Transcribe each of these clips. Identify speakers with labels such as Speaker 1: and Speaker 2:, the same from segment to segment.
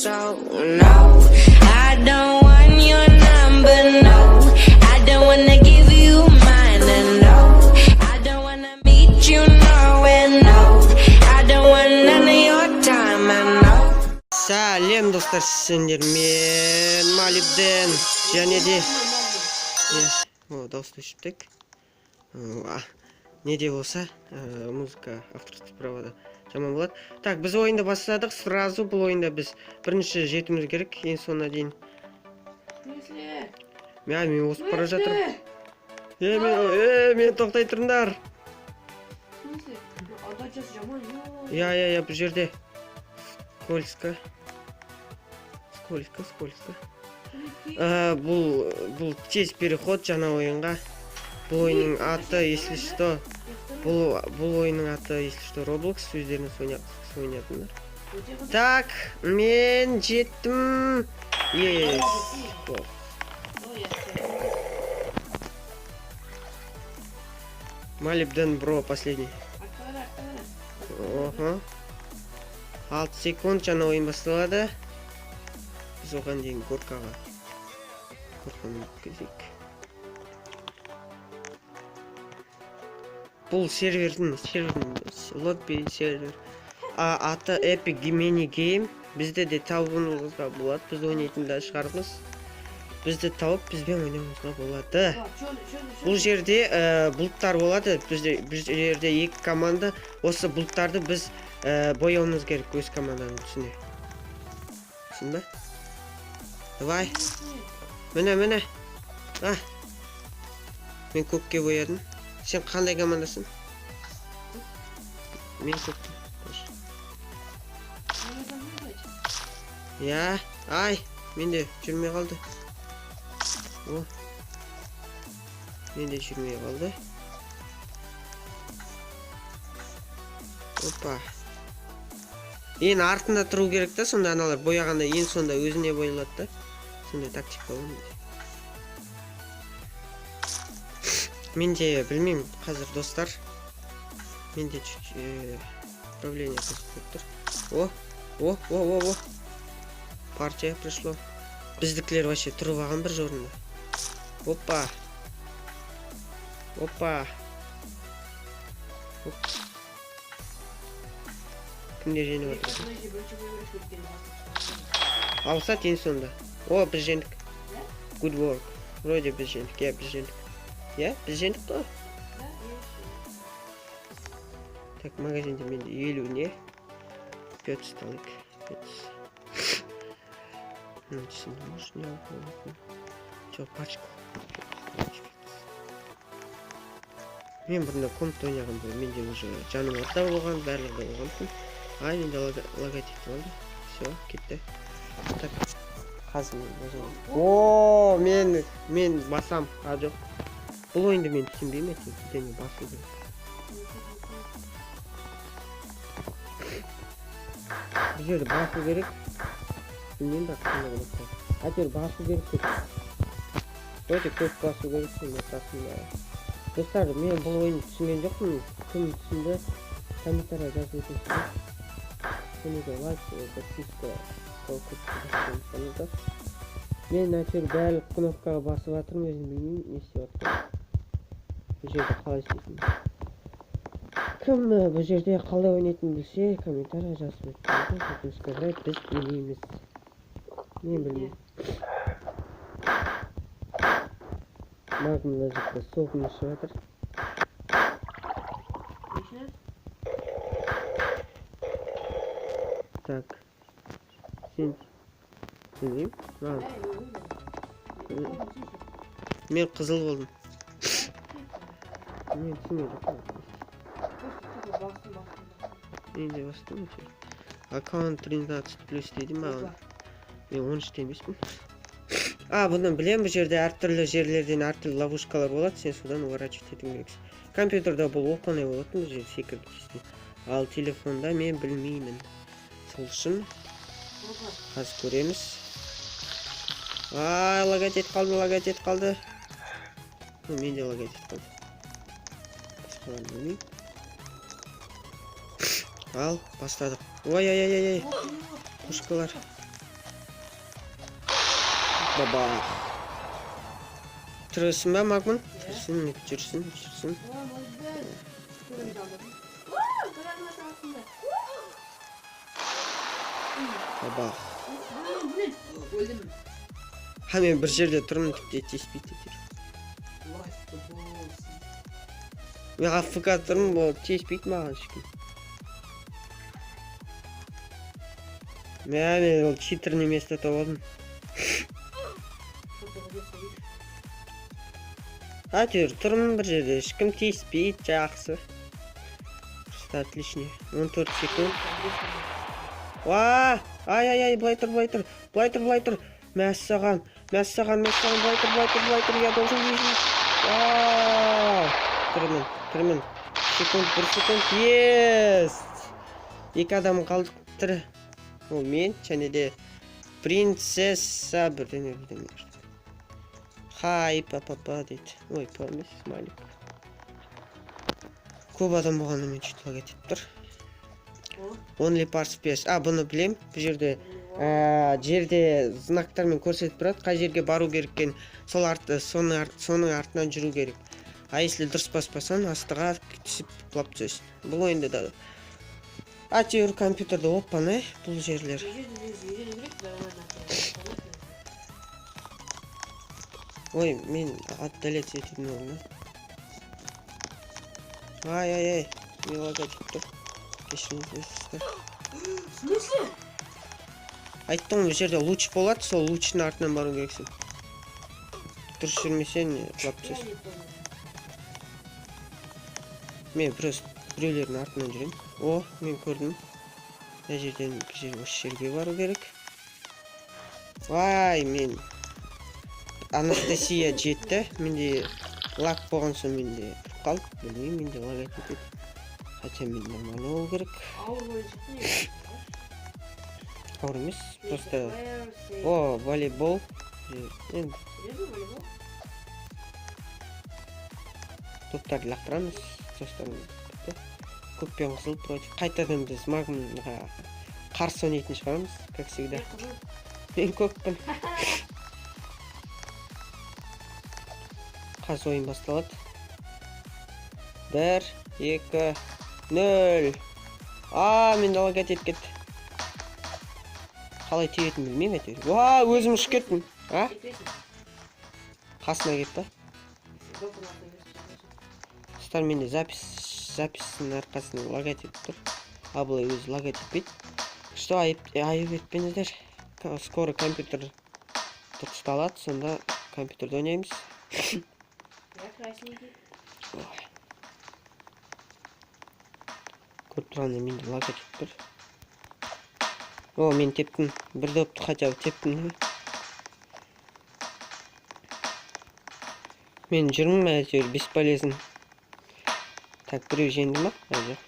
Speaker 1: So no, I don't want your number, no. I don't wanna give you mine, and no, I don't wanna meet you nowhere, no. I don't want none of your time, I know.
Speaker 2: Сәлем, достар! Сендер мен Малибден және де, иә, о, дауысты өшірдік. Не де болса, музыка авторский правада жаман болады. Так, біз ойынды бастадық сразу. Бұл ойында біз бірінші жетуіміз керек ең соңына дейін.
Speaker 3: В смысле?
Speaker 2: Мә, мен озып бара жатырмын. Е, мен тоқтай тұрыңдар.
Speaker 3: В смысле? Отдачасы жаман.
Speaker 2: Иә, бұл жерде скользко, скользко, скользко. Бұл тез переход жаңа ойынға. Бұл ойынның аты, если что, бұл ойынның аты, если что, Roblox. Өздеріңіз ойнатыңдар. Так, мен жеттім. Yes. О, Малибден бро последний. Охо. 6 секунд, жаңа ойын басталады. Біз оған дейін горканы өткізейік. Бұл сервердің лобби сервер. Аты Epic Mini Game. Бізді де табуыңызға болады. Біз ойнайтын да шығармыз. Бізді тауып, бізбен ойнауыңызға болады. Бұл жерде бұлттар болады. Бізде бұл жерде екі команда. Осы бұлттарды біз бояуымыз керек өз команданың түсіне. Түсіндің ба? Давай. Міне, міне. А. Мен көкке боядым. Сен қандай командасың? Мен көкке. Тоже. Иә, ай, менде жүрмей қалды. О. Менде жүрмей қалды. Опа. Ең артында тұру керек та, сонда аналар бояғанда ең сонда өзіне боялады да. Сондай тактика ғой менде. Менде білмеймін қазір, достар. Менде чуть управление қызық болып тұр. О, о, о, о, о. Партия пришло. Біздікілер вообще тұрып алған бір орында. Опа. Опа. Оп. Кімдер жеңіп отыр? Алысады ең соңында. О, біз жеңдік. Good work. Вроде біз жеңдік. Иә, біз жеңдік. Иә, біз жеңдік қой. Так, магазинде менде 50 не? Петс алайық. Петс. Ну, түсіндім, может, не алып болатын. Жоқ, пачка. Пачка. Мен бұрында компта ойнағанда менде уже жануарда болған, барлығы да болған. Ай, менде логотип болды. Все, кетті. Так, қазір мен бозамын. О, мен басам. А, жоқ. Бұл ойынды мен түсінбеймін, әйтеуір бірдеңе басу керек. Бұл жерде басу керек. Білмеймін, бірақ қандай кнопка. Әйтеуір басу керек көп. Өте көп басу керек сен ортасында. Достар, мен бұл ойынды түсінген жоқпын. Кім түсінді? Комментарий жазып өтесіздер. Және де лайк, подписка, колокольчик. Мен әйтеуір барлық кнопкаға басып жатырмын, өзім білмеймін не істеп жатқанымды. Бұл жерде қалай істейтінін. Кім бұл жерде қалай ойнайтынын білсе, комментарий жазып өтіңіздер. Өкінішке орай, біз білмейміз. Мен білмеймін. Магма мына жақта сокын ішіп жатыр. Так. Сен білмеймін. Маған. Мен қызыл болдым. Мен түсінген жоқпын. Мен де бастым әйтеуір. Аккаунт 13+ дейді маған. Мен 13-те емеспін. А, бұны білемін, бұл жерде әртүрлі жерлерден әртүрлі ловушкалар болады, сен содан уворачивать етуің керексің. Компьютерда бұл оп оңай болатын, бұл жерде секіріп тиісті. Ал телефонда мен білмеймін. Сол үшін қазір көреміз. Ай, лагать етіп қалды, лагать етіп қалды. Ну, мен де лагать етіп қалды. Басқаларын білмеймін. Ал, бастадық. Ой, ой, ой, ой, ой. Пушкалар. Баба. Тірісің ба, Магмын? Тірісің, жүрсін, жүрсін. Баба.
Speaker 3: Өлдім.
Speaker 2: Ха, мен бір жерде тұрмын, тіпті тиіспейді әйтеуір. Мен АФК тұрмын, ол тиіспейді маған ешкім. Мә, мен ол читер неместі тауып алдым. Әйтеуір тұрмын бір жерде, ешкім тиіспейді, жақсы. Просто отлично. 14 секунд. Уа! Ай, ай, ай, былай тұр, былай тұр. Былай тұр, былай тұр. Мәссаған, мәссаған, мәссаған, былай тұр, былай тұр, былай тұр. Я должен выжить. Вау! Тұрмын, тұрмын. Секунд, бір секунд. Есть! Екі адам қалдық тірі. Ол мен және де принцесса бірдеңе бірдеңе. Хай, па-па-па дейді. Ой, па емес, смайлик. Көп адам болғанымен чуть лагать етіп тұр. Only parts space. А, бұны білем. Бұл жерде, жерде знактармен көрсетіп тұрады, қай жерге бару керек екенін. Сол арт, соның артынан жүру керек. А если дұрыс баспасаң, астыға түсіп құлап түсесің. Бұл ойында да. Әйтеуір компьютерде оппаны, бұл жерлер. Ой, мен отдалять ететін орны. Ай, ай, ай, мен лагать етіп тұр. Кешіріңіздер.
Speaker 3: В смысле?
Speaker 2: Айттым ғой, бұл жерде луч болады, сол лучтың артынан бару керексің. Дұрыс жүрмесең, құлап түсесің. Мен просто біреулердің артынан жүремін. О, мен көрдім. Мына жерден бір жер, осы жерге бару керек. Вай, мен Анастасия жетті. Менде лаг болған соң менде тұрып қалды. Білмеймін, менде лаг етеді. Хотя мен нормально болу керек.
Speaker 3: Ауыр ойын шықты негізі.
Speaker 2: Ауыр емес, просто о, волейбол. Енді
Speaker 3: Серьезно, волейбол?
Speaker 2: Топтарды лақтырамыз, достарым. Көк пен қызыл против. Қайтадан біз Магмаға қарсы ойнайтын шығармыз, как всегда.
Speaker 3: Мен қызыл.
Speaker 2: Мен көкпін. Қазір ойын басталады. 1, 2, 0. А, мен лагать етіп кетті. Қалай тебетінін білмеймін әйтеуір. Уа, өзім ұшып кеттім. А? Қасына кетті. Достар, менде записінің арқасында лагать етіп тұр. А былай өзі лагать етпейді. Что, айып етпеңіздер. Скоро компьютер дұрысталады, сонда компьютерде ойнаймыз.
Speaker 3: Я красненький.
Speaker 2: Көріп тұрғандай менде лагать етіп тұр. О, мен тептім. Бір допты хотя бы тептім. Мен жүрмін әйтеуір бесполезен. Так, біреу жеңді ма? А, жоқ.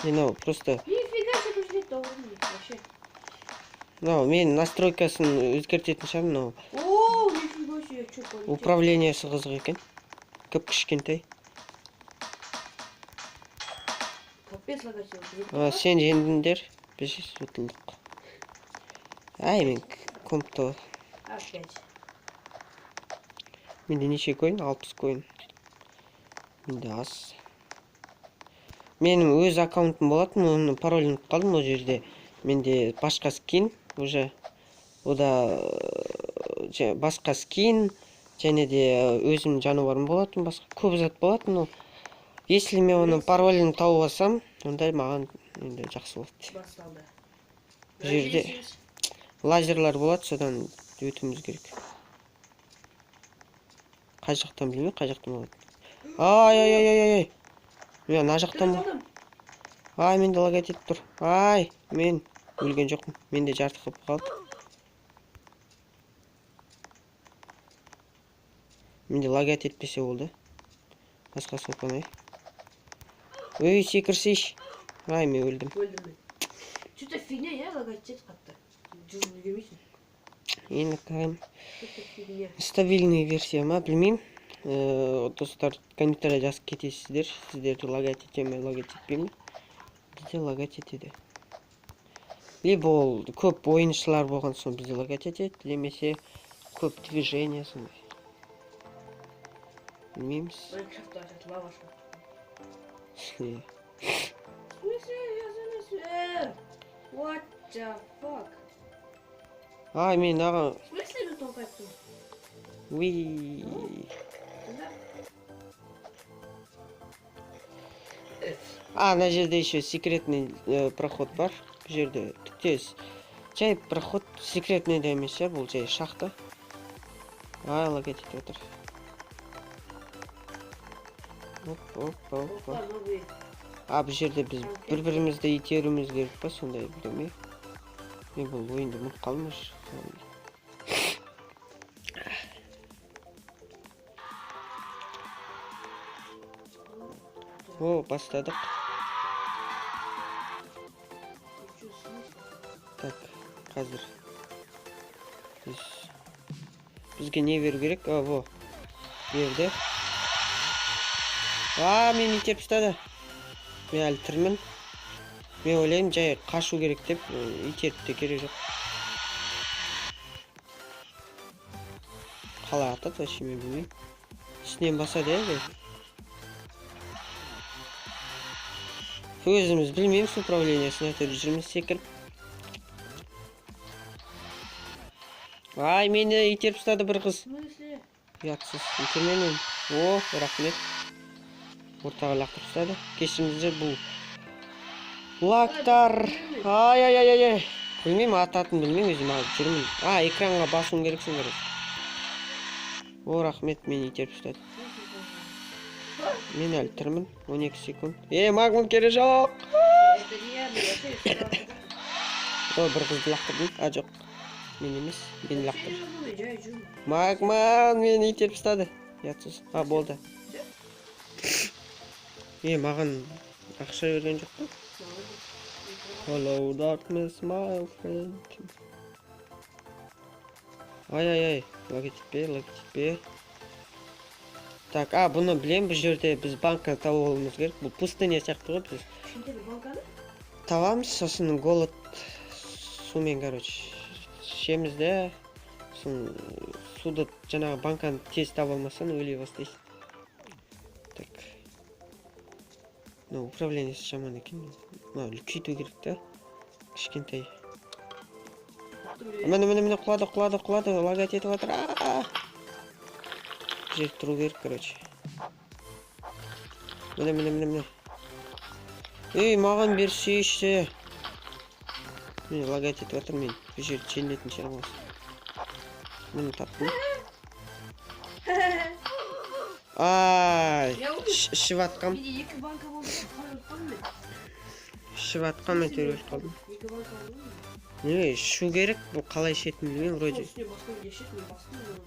Speaker 2: Не, мынау просто
Speaker 3: Нифига себе, пошли, то вообще.
Speaker 2: Мынау мен настройкасын өзгертетін шығармын, мынау.
Speaker 3: О, нифига себе, чё, полетел?
Speaker 2: Управлениесі қызық екен. Кіп кішкентай.
Speaker 3: Капец лагать етіп.
Speaker 2: А, сен жеңдіңдер, біз ұтылдық. Ай, мен компты.
Speaker 3: Опять.
Speaker 2: Менде неше коин? 60 коин. Менде аз. Менің өз аккаунтым болатын, оның паролін ұмытып қалдым ол жерде. Менде басқа скин уже. Ода басқа скин және де өзімнің жануарым болатын, басқа көп зат болатын ол. Если мен оның паролін тауып алсам, онда маған енді жақсы болады.
Speaker 3: Басталды.
Speaker 2: Бұл жерде лазерлар болады, содан өтуіміз керек. Қай жақтан білмеймін, қай жақтан болады. Ай, ай, ай, ай, ай. Мен ана жақтан ба? Ай, менде лагать етіп тұр. Ай, мен өлген жоқпын. Менде жарты қылып қалды. Менде лагать етпесе болды. Басқасы оп-оңай. Ой, секірсейші. Ай, мен өлдім.
Speaker 3: Өлдім мен. Что-то фигня, я лагать етіп қатты. Жүзін үлгермейсің.
Speaker 2: Енді қараймын.
Speaker 3: Что-то фигня.
Speaker 2: Стабильный версия ма, білмеймін. Достар, комментарий жазып кетесіздер. Сіздерді лагать ете ме, лагать етпей ме? Бізде лагать етеді. Либо ол көп ойыншылар болған соң бізді лагать етеді, немесе көп движение сондай. Білмейміз.
Speaker 3: Майнкрафтта сейчас лава шығады.
Speaker 2: Иә.
Speaker 3: В смысле, я занесу? What the fuck?
Speaker 2: Ай, мен мынаған.
Speaker 3: В смысле мен толкать тұрмын?
Speaker 2: Уи.
Speaker 3: Да?
Speaker 2: А, мына жерде еще секретный проход бар. Бұл жерде түктес. Жай проход секретный да емес, иә, бұл жай шахта. Ай, лагать етіп отыр. Оп, оп, оп, оп.
Speaker 3: Опа, новый.
Speaker 2: А, бұл жерде біз бір-бірімізді итеруіміз керек па, сондай бірдеме. Мен бұл ойынды ұмытып қалдым уже. О, бастадық.
Speaker 3: Ты чё, в смысле?
Speaker 2: Так, қазір. Бізге не беру керек? А, во. Берді. А, мені итеріп тастады. Мен әлі тірімін. Мен ойлаймын, жай қашу керек деп, итеріп те керек жоқ. Қалай атады вообще мен білмеймін. Үстінен басады, иә, жай? Өзіміз білмейміз управлениесін, әйтеуір жүрміз секіріп. Ай, мені итеріп тастады бір қыз.
Speaker 3: В смысле?
Speaker 2: Ұятсыз, итерме мені. О, рахмет. Ортаға лақтырып тастады. Кешіріңіздер, бұл лактар. Ай, ай, ай, ай, ай. Білмеймін, ататын білмеймін, өзім алып жүрмін. А, экранға басуым керек сендер. О, рахмет, мені итеріп тастады. Мен әлі тірімін. 12 секунд. Е, магмон керек жоқ.
Speaker 3: Это не я, мен вообще сюда.
Speaker 2: О, бір қызды лақтырдым. А, жоқ. Мен емес, мені лақтырды.
Speaker 3: Вообще жай жүрмін.
Speaker 2: Магман мені итеріп тастады. Ұятсыз. А, болды. Е, маған ақша берген жоқ па? Hello, darkness, my old friend. Ай, ай, ай. Лагать етпе, лагать етпе. Так, а, бұны білем, бұл жерде біз банка тауып алуымыз керек. Бұл пустыня сияқты ғой, біз
Speaker 3: Кішкентай бір банканы?
Speaker 2: табамыз, сосын голод сумен, короче, ішеміз де, сосын суды жаңағы банканы тез таба алмасаң өле бастайсың. Так. Мынау управлениесі жаман екен. Мынау үлкейту керек та. Кішкентай. Міне, міне, міне, құлады, құлады, құлады, лагать етіп жатыр. А-а-а. Жер тұру керек, короче. Міне, міне, міне, міне. Ей, маған берсейші. Міне, лагать етіп жатыр мен. Бұл жерді желінетін шығармын осы. Міне таптым. Ай,
Speaker 3: Я убил.
Speaker 2: ішіп жатқам.
Speaker 3: Менде екі банка болды, қалай өліп қалдым мен?
Speaker 2: Ішіп жатқам, әйтеуір өліп қалдым.
Speaker 3: Екі банка болды ма?
Speaker 2: Не, ішу керек, бұл қалай ішетінін білмеймін, вроде.
Speaker 3: Үстіне басқан кезде ішеді, мен бастым оны.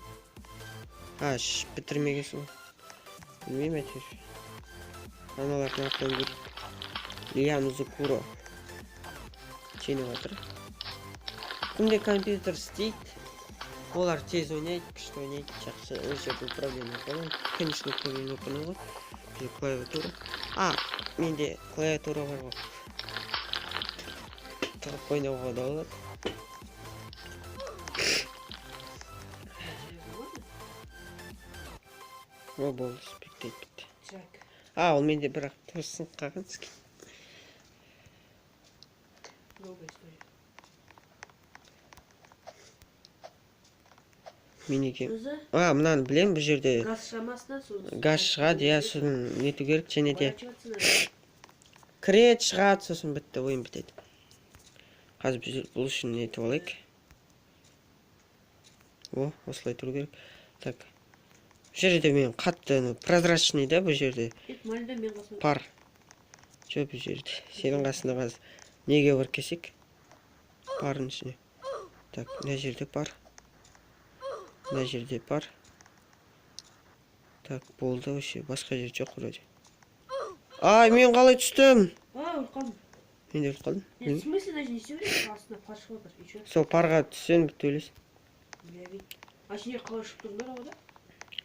Speaker 2: А, ішіп бітірмегенсің ғой. Білмеймін әйтеуір. Аналардың артынан көріп. Лиану Зукуро. Жеңіп жатыр. Кімде компьютер істейді, олар тез ойнайды, күшті ойнайды, жақсы. Ол жерде управление оп-оңай. Конечно, управление оп-оңай ғой. Бізде клавиатура. А, менде клавиатура бар ғой. Тығып ойнауға да болады. О, болды, спектейт бітті.
Speaker 3: Так.
Speaker 2: А, ол менде бірақ тоже сынып қалған скин.
Speaker 3: Долгая история.
Speaker 2: Менеке.
Speaker 3: Өзі
Speaker 2: А, мынаны білемін, бұл жерде
Speaker 3: газ шамасынан сосын
Speaker 2: газ шығады, иә, сосын нету керек, және де
Speaker 3: Поворачиваться надо.
Speaker 2: кіреді, шығады, сосын бітті, ойын бітеді. Қазір біз бұл үшін нетіп алайық. О, осылай тұру керек. Так. Бұл жерде мен қатты, ну, прозрачный да бұл жерде.
Speaker 3: Кет, Малида, мен қасыма.
Speaker 2: Пар. Жоқ, бұл жерде. Сенің қасында қазір неге барып келсек? Пардың ішіне. Так, мына жерде пар. Мына жерде пар. Так, болды, вообще басқа жер жоқ вроде. Ай, мен қалай түстім?
Speaker 3: А, өліп қалдым.
Speaker 2: Мен де өліп қалдым.
Speaker 3: Нет, в смысле, даже не істеу керек, астына пар шығып жатыр. И чё?
Speaker 2: Сол парға түссең бітті, өлесің.
Speaker 3: Бля, бит. А сендер қалай ұшып тұрдыңдар ауада?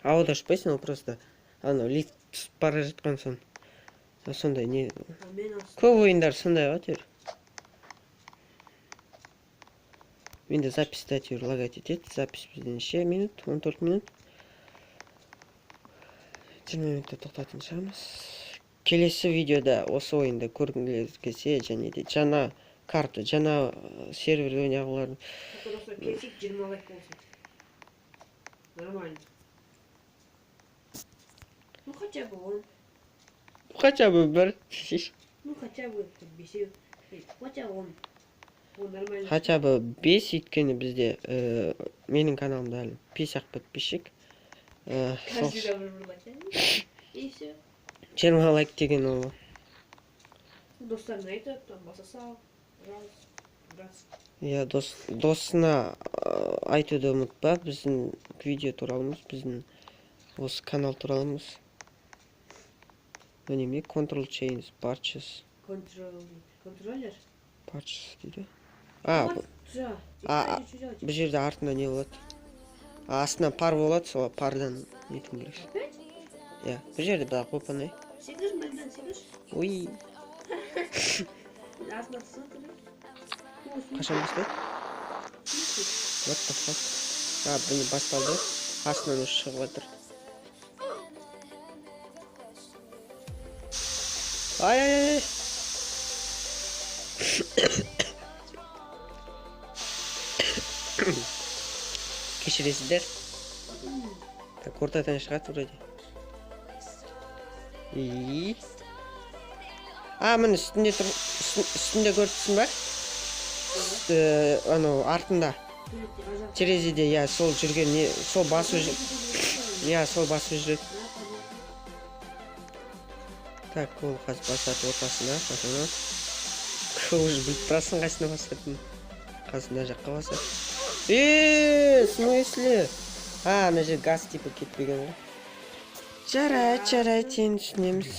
Speaker 2: Ауада ұшпайсың, ол просто анау лифт түсіп бара жатқан соң. Сондай не.
Speaker 3: А мен астына.
Speaker 2: Көп ойындар сондай ғой әйтеуір. Менде запись әйтеуір лагать етеді. Запись бізде неше минут? 14 минут. 20 минутта тоқтатын шығармыз. Келесі видеода осы ойынды көргіңіз келсе, және де жаңа карта, жаңа серверде ойнағылар.
Speaker 3: Достар, келсек 20 лайк болсын. Нормально. Ну хотя бы он.
Speaker 2: Хотя бы бір.
Speaker 3: Ну хотя бы бесеу. Хотя он. Он нормально.
Speaker 2: Хотя бы 5, өйткені бізде менің каналымда әлі 5 ақ подписчик.
Speaker 3: Каждый раз бір лайк. И все.
Speaker 2: 20 лайк деген ол.
Speaker 3: Достарына айтып, там баса сал. Раз, раз.
Speaker 2: Иә, досына айтуды ұмытпа. Біздің видео туралымыз, біздің осы канал туралымыз. Міне, Control Chains, Parches.
Speaker 3: Контроллер?
Speaker 2: Parches дейді. А, бұл жерде артында не болады? Астынан пар болады, сол пардан нету керек.
Speaker 3: Опять?
Speaker 2: Иә, бұл жерде бірақ оп-оңай.
Speaker 3: Сегіз, мындан сегіз.
Speaker 2: Ой.
Speaker 3: Астына түсін.
Speaker 2: Қашан бастайды? What the fuck? А, міне басталды. Астынан уже шығып жатыр. Ай, ай, ай. Кешіресіздер. Так, ортадан шығады вроде. И. А, міне үстінде тұр, үстінде көріп тұрсың ба? Анау артында. Терезеде, иә, сол жүрген, не, сол басып жүр. Иә, сол басып жүреді. Так, ол қазір басады ортасына, қасына. Уже біліп тұрасың қайсына басатынын. Қазір мына жаққа басады. В смысле? А, мына жер газ типа кетпеген ғой. Жарайды, жарайды, енді түсінеміз.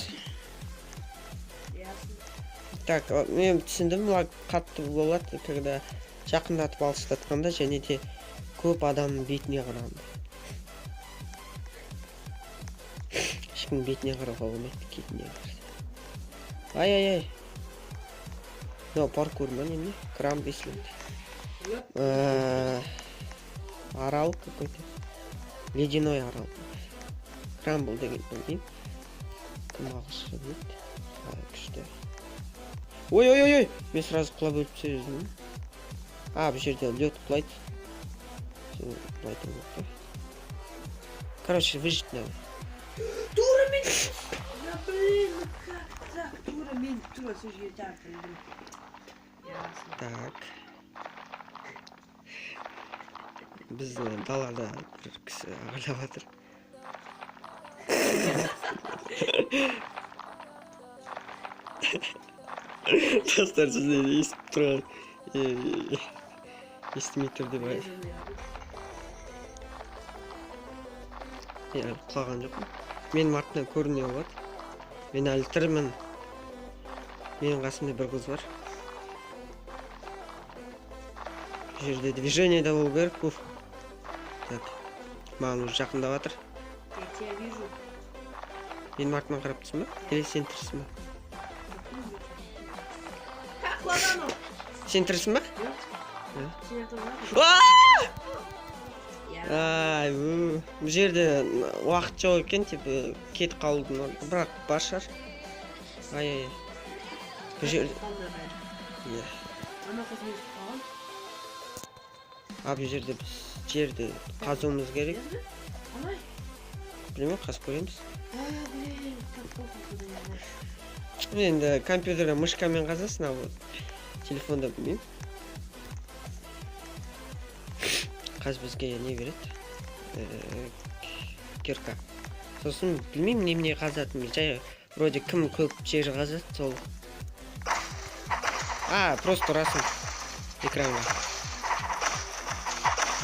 Speaker 2: Так, мен түсіндім, лаг қатты болады, когда жақындатып алыстатқанда және де көп адамның бетіне қарағанда. Ешкімнің бетіне қарауға болмайды, кетіне қараса. Ай, ай, ай. Мынау паркур ма немене? Крам бесленді. Арал какой-то. Ледяной арал. Крамбл деген білмеймін. Кім ағылшынша біледі? Күшті. Ой, ой, ой, ой! Мен сразу құлап өліп түсе жаздым. А, бұл жерде лед құлайды. Сол құлайтын болды да. Короче, выжить надо.
Speaker 3: Тура мен! Да блин, ну как так? Тура мен, тура сол жерге тағы кірдім. Ясно.
Speaker 2: Так. Бізді далада бір кісі ағалап жатыр. Достар, сіздер естіп тұрған, естімей тұр деп айтады. Мен әлі құлаған жоқпын. Менің артымнан көріне болады. Мен әлі тірімін. Менің қасымда бір қыз бар. Бұл жерде движение де болу керек. Уф. Так. Маған уже жақындап жатыр.
Speaker 3: Я тебя вижу.
Speaker 2: Менің артымнан қарап тұрсың ба? Или сен тірісің ба? Сен тірісің ба?
Speaker 3: Жоқ. Сен артыңнан.
Speaker 2: Ай, бұл жерде уақыт жоқ екен, типа кетіп қалудың орны. Бірақ бар шығар. Ай, ай, ай. Бұл жер Иә.
Speaker 3: Ана қыз не істеп қалған?
Speaker 2: А, бұл жерде біз жерді қазуымыз керек.
Speaker 3: Қалай?
Speaker 2: Білмеймін, қазып көреміз.
Speaker 3: А, блин, как плохо, когда не можешь.
Speaker 2: Енді компьютерде мышкамен қазасың, а вот телефонда білмеймін. Қазір бізге не береді? Кирка. Сосын білмеймін немене қазатынын. Жай вроде кім көп жер қазады сол. А, просто ұрасың экранға.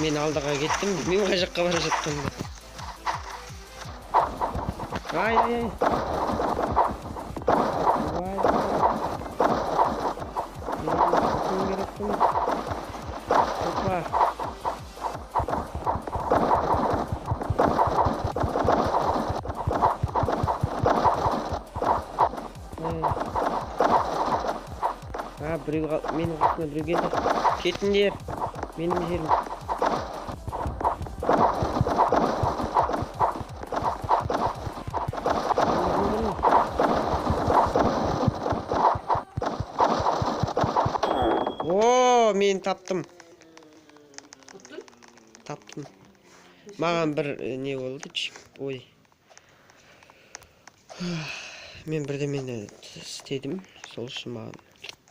Speaker 2: Мен алдыға кеттім, білмеймін қай жаққа бара жатқанымды. Ай, ай, ай. Опа. А, біреу менің қасыма біреу келді. Кетіңдер. Менің жерім. О, мен таптым.
Speaker 3: Ұттың?
Speaker 2: Таптым. Маған бір не болды? Чип, ой. Мен бірдемені істедім. Сол үшін маған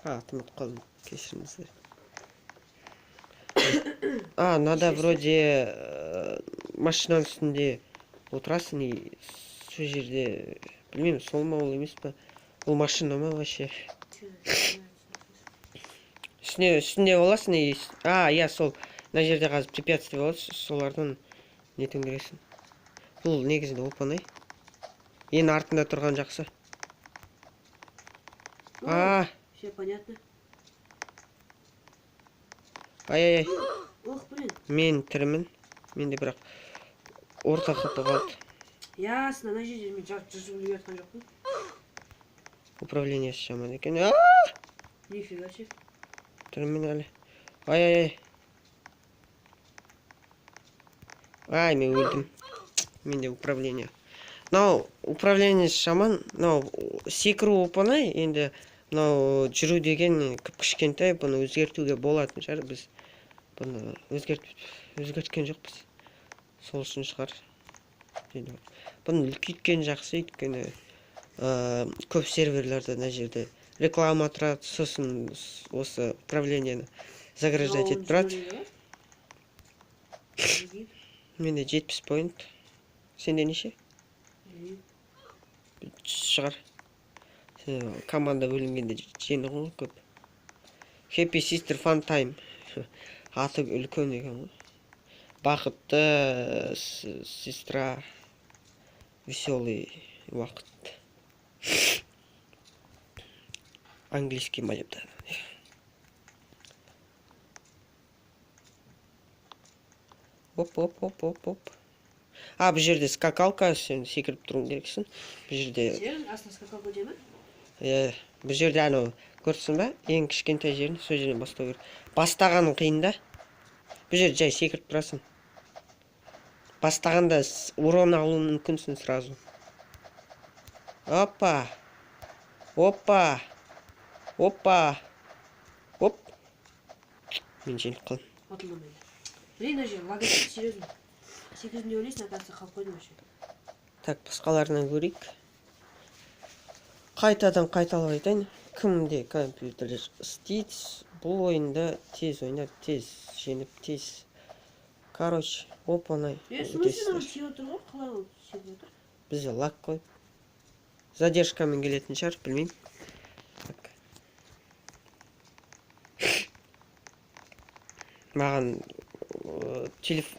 Speaker 2: ұмытып қалдым. Кешіріңіздер. А, надо вроде машинаның үстінде отырасың и сол жерде, білмеймін, сол ма, ол емес па? Ол машина ма вообще? Үстінде боласың и иә, сол мына жерде қазір препятствие болады, солардан нетуің керексің. Бұл негізінде оп оңай. Ең артында тұрған жақсы. А,
Speaker 3: Все понятно.
Speaker 2: Ай, ай, ай.
Speaker 3: Ох, блин.
Speaker 2: Мен тірімін. Менде бірақ орта хп қалды.
Speaker 3: Ясно, ана жерде мен жүзіп үлгеріп жатқан жоқпын.
Speaker 2: Управлениесі жаман екен. А!
Speaker 3: Нифига себе.
Speaker 2: Тірімін әлі. Ай, ай, ай. Ай, мен өлдім. Менде управление. Мынау управлениесі жаман. Мынау секіру оп оңай, енді мынау жүру деген кіп кішкентай, бұны өзгертуге болатын шығар. Біз бұны өзгерткен жоқпыз. Сол үшін шығар. Енді бұны үлкейткен жақсы, өйткені көп серверлерде мына жерде реклама тұрады, сосын осы управлениені заграждать етіп тұрады. Менде 70 поинт. Сенде неше? 100 шығар. Сен команда бөлінгенде жеңді ғой көп. Happy Sister Fun Time. Аты үлкен екен ғой. Бақытты сестра, веселый уақыт. Английский ма деп. Оп, оп, оп, оп, оп. А, бұл жерде скакалка, сен секіріп тұруың керексің. Бұл жерде
Speaker 3: Сен астына скакалка өте ме?
Speaker 2: Иә, бұл жерде анау көрсің ба? Ең кішкентай жерін, сол жерден бастау керек. Бастағаның қиын да. Бұл жерде жай секіріп тұрасың. Бастағанда урон алуың мүмкінсің сразу. Опа. Опа. Опа. Оп. Мен жеңіп қалдым.
Speaker 3: Ұтылдым енді. Блин, ана жер лагает, серьезно. Секірдім деп ойлайсың, оказывается, қалып қойдым вообще.
Speaker 2: Так, басқаларынан көрейік. Қайтадан қайталап айтайын. Кімде компьютер істейді, бұл ойынды тез ойнап, тез жеңіп, тез. Короче, оп оңай.
Speaker 3: Е, в смысле, мынау тиіп отыр ғой? Қалай ол секіріп отыр?
Speaker 2: Бізде лаг қой. Задержкамен келетін шығар, білмеймін. Так. Маған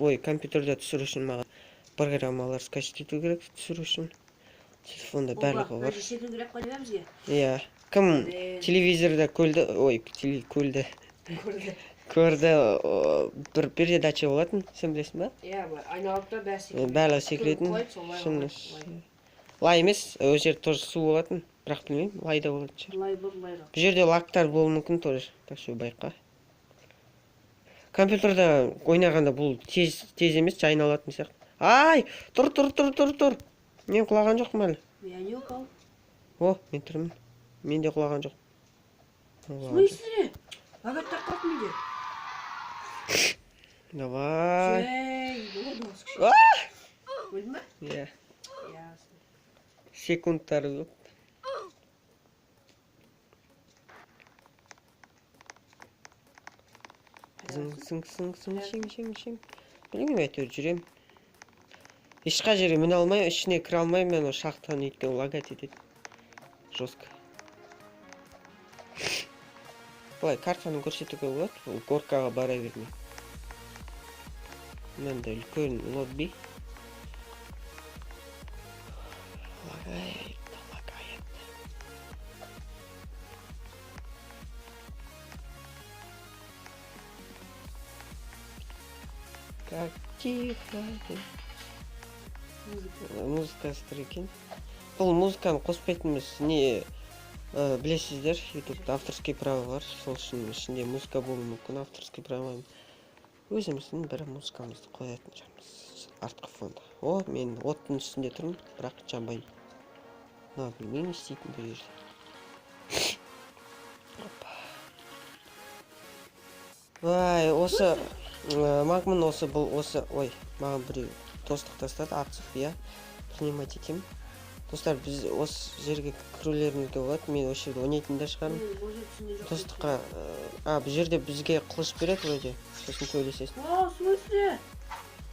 Speaker 2: ой, компьютерде түсіру үшін маған программалар скачать ету керек түсіру үшін. Телефонда барлығы бар.
Speaker 3: Опа, секіру керек қой деп бізге?
Speaker 2: Иә. Кім телевизорда көлді, ой, көлді.
Speaker 3: Көрді.
Speaker 2: Көрді, бір передача болатын, сен білесің ба?
Speaker 3: Иә, былай айналып та бәрі секіреді.
Speaker 2: Барлығы секіретін.
Speaker 3: Құлайды, сол лай
Speaker 2: Шын,
Speaker 3: лай.
Speaker 2: Лай емес, ол жерде тоже су болатын, бірақ білмеймін, лай да болатын шығар.
Speaker 3: Лай бір, лай жоқ.
Speaker 2: Бұл жерде лактар болуы мүмкін тоже, так что байқа. Компьютерда ойнағанда бұл тез емес, жай айналатын сияқты. Ай, тұр, тұр, тұр, тұр, тұр. Мен құлаған жоқпын әлі.
Speaker 3: Я не упал.
Speaker 2: О, мен тұрмын. Мен де құлаған жоқпын.
Speaker 3: В смысле? Лагаттар қалды менде.
Speaker 2: Давай.
Speaker 3: Эй, болды осы кіші.
Speaker 2: А!
Speaker 3: Өлді ме?
Speaker 2: Иә.
Speaker 3: Ясно.
Speaker 2: Секундтар көп. Зың, зың, зың, зың, шың, шың, шың. Білмеймін, әйтеуір жүремін. Ешқай жерге міне алмай, ішіне кіре алмаймын мен ол шахтаны, өйткені лагать етеді. Жестко. Былай картаны көрсетуге болады, бұл горкаға бара бермей. Мынандай үлкен лобби. Лагает, лагает. Как тихо. Музыка екен. Бұл музыканы қоспайтынбыз. Не, білесіздер, ютубта авторский право бар. Сол үшін ішінде музыка болуы мүмкін, авторский право. Өзіміздің бір музыкамызды қоятын шығармыз артқы фонда. О, мен оттың үстінде тұрмын, бірақ жанбаймын. Мынау білмеймін не істейтін бұл жерде. Опа. Ой, осы магмын осы бұл осы, ой, маған біреу достық тастады, отзыв, иә, принимать етемін. Достар, біз осы жерге кірулерімізге болады, мен осы жерде ойнайтын да шығармын.
Speaker 3: Мен ол жерді түсінген жоқпын.
Speaker 2: Достыққа, а, бұл жерде бізге қылыш береді вроде, сосын төбелесесің.
Speaker 3: О, в смысле?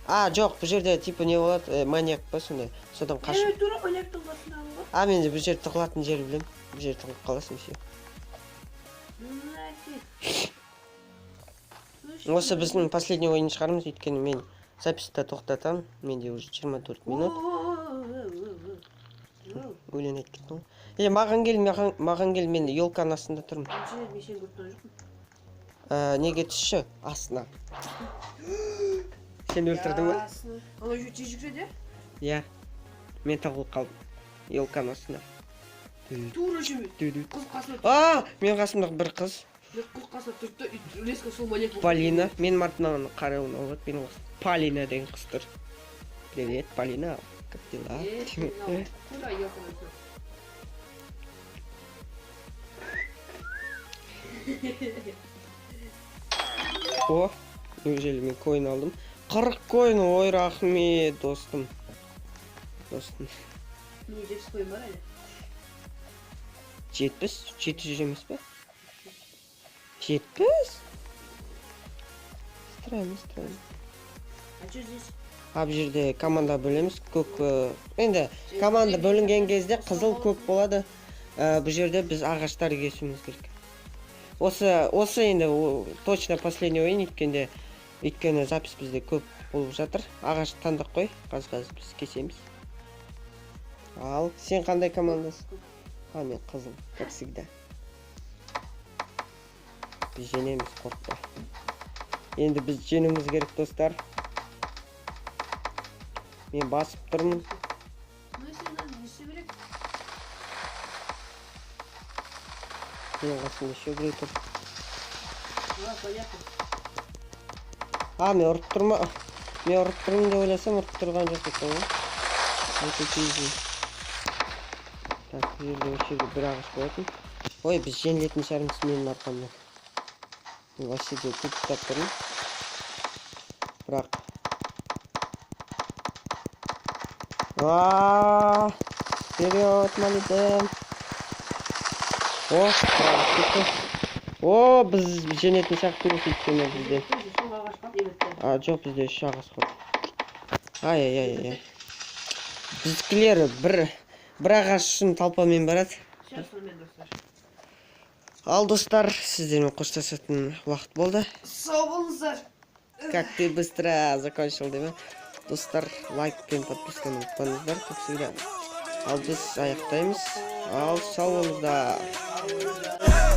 Speaker 2: А, жоқ, бұл жерде типа не болады, маньяк па сондай, содан қашып.
Speaker 3: Ей, тура маньяктың қасындамын ғой.
Speaker 2: А, мен де бұл жерде тығылатын жер білемін. Бұл жерде тығылып қаласың, все.
Speaker 3: Нафиг.
Speaker 2: Осы біздің последний ойын шығармыз, өйткені мен записьті тоқтатамын. Менде уже 24 минут. Өлең айтып кеттім ғой. Е, маған кел, маған кел, мен елканың астында тұрмын.
Speaker 3: Мен сені көріп тұрған жоқпын.
Speaker 2: Неге түсші? Астына. Сен өлтірдің ба?
Speaker 3: Ясно. Анау еще тез жүгіреді,
Speaker 2: Иә. Мен тығылып қалдым. Елканың астына.
Speaker 3: иә? Тура же
Speaker 2: Ду-ду.
Speaker 3: қыз қасына.
Speaker 2: А, менің қасымда бір қыз.
Speaker 3: Мен қыз қасына тұрды да, и резко сол маньяк болып.
Speaker 2: Полина. Менің артымнан қарауына болады. Менің қасымда Полина деген қыз тұр. Привет, Полина. Как дела?
Speaker 3: Е, мынау тура елканың астына.
Speaker 2: О, неужели мен коин алдым? 40 коин, ой, рахмет, достым. Достым.
Speaker 3: Менде 70 коин бар әлі.
Speaker 2: 70? 700 емес пе? 70? Странно, странно.
Speaker 3: А что здесь?
Speaker 2: А, бұл жерде команда бөлеміз. Көк, енді команда бөлінген кезде қызыл көк болады. Бұл жерде біз ағаштар кесуіміз керек. Осы енді точно последний ойын, өйткені запись бізде көп болып жатыр. Ағаш таңдап қой, қазір біз кесеміз. Ал, сен қандай командасың? А, мен қызыл, как всегда. Біз жеңеміз, қорықпа. Енді біз жеңуіміз керек, достар. Мен басып тұрмын.
Speaker 3: Ну, если надо, не істеу керек?
Speaker 2: Менің қасымда еще біреу тұр.
Speaker 3: А, понятно.
Speaker 2: А, мен ұрып тұрма. Мен ұрып тұрмын деп ойласам, ұрып тұрған жоқ екен ғой. Өте тез. Так, бұл жерде осы жерде бір ағаш болатын. Ой, біз жеңілетін шығармыз менің арқамнан. Мен вообще де көп ұстап тұрмын. Бірақ. А, вперед, Малиден. О, бір ағаш кетті. О, біз жеңетін сияқтымыз, өйткені бізде. А, жоқ, бізде үш ағаш қалды. Ай-ай-ай-ай. Біздікілер бір ағаш үшін толпамен барады.
Speaker 3: Сейчас сонымен, достар.
Speaker 2: Ал, достар, сіздермен қоштасатын уақыт болды.
Speaker 3: Сау болыңыздар.
Speaker 2: Как ты быстро закончил, деме? Достар, лайк пен подписканы ұмытпаңыздар, как всегда. Ал біз аяқтаймыз. Ал, сау болыңыздар.